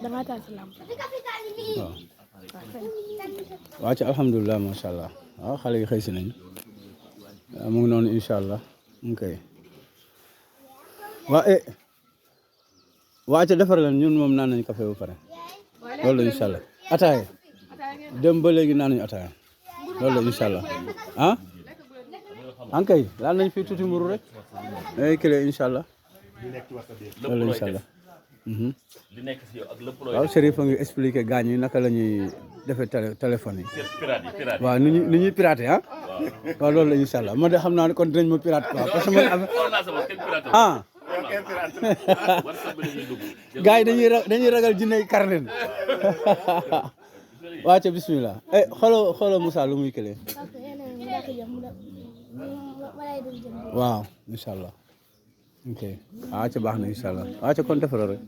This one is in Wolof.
dama taal sa lamp. waaw ci alhamdulilah macha allah waaw xale yi xëy si nañ mu ngi noonu incha allah mu ngi koy waa ca defar leen ñun moom naan nañ café ba pare loolu la incha allah ataaya dem ba léegi naan nañu ataaya loolu la incha allah ah ankay laal nañ fii tuuti mburu rek ay kële incha allah loolu la incha allah waaw Chérif a ngi expliqué gaañ yi naka la ñuy defee téléphone yi waaw ni ñuy piraté ah waaw loolu la incha allah man de xam naa ne kon dinañ ma pirate quoi parce que man ah gars yi dañuy ragal jinne karnen waa ca bismillah xoolal Moussa lu muy këlee waaw incha allah ok waa ca baax na incha allah waa ca kon defaral rek